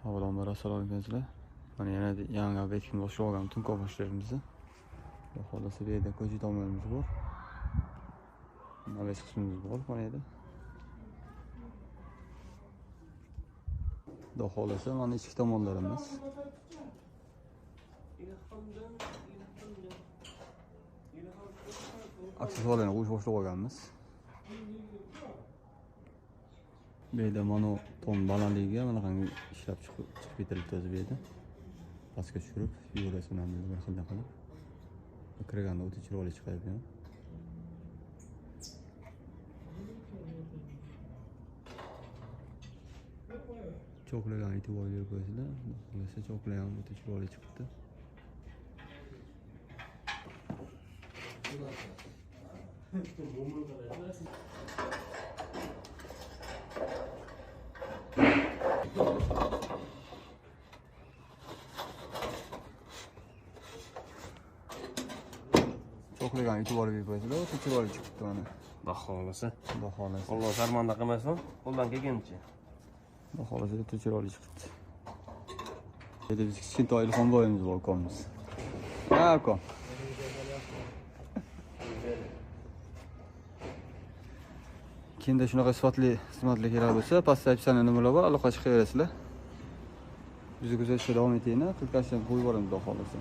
Avvalambor assalomu alaykum azizlar. Mana yana yangi obyektni boshlab olgan Tunko boshlarimizni. Xudo xohlasa bu yerda ko'cha tomonimiz bor. Naves qismimiz bor mana yerda. Xudo xohlasa mana ichki tomonlarimiz. Aksessuarlarni qo'yib boshlab olganmiz. Bu yerda mana tom balandligiga mana qanday ishlab chiqib ketilibdi o'zi bu yerda. Pastga tushirib, yo'lasi bilan bir xildan qilib. Kirganda o'ta chiroyli chiqadi bu. Cho'qlagan e'tibor berib qo'yasizlar. Xulosa cho'qlar ham o'ta chiroyli chiqibdi. Cho'qlagan e'tibor berib qo'yasizlar, o'ta chiroyli chiqibdi mana. Xudo xohlasa. Xudo xohlasa. Alloh sharmanda qilmasin, qo'ldan kelgancha. Xudo xohlasa o'ta chiroyli chiqibdi. Endi biz kichkintoy Ilhomboyimiz bor ukamimiz. Ha, ukam. Kimda shunaqa sifatli xizmatlar kerak bo'lsa, pastda описание nomerlar bor, aloqa chiqaverasizlar. Bizni kuzatishda davom etinglar, qilkashni qo'yib yuboramiz xudo xohlasa.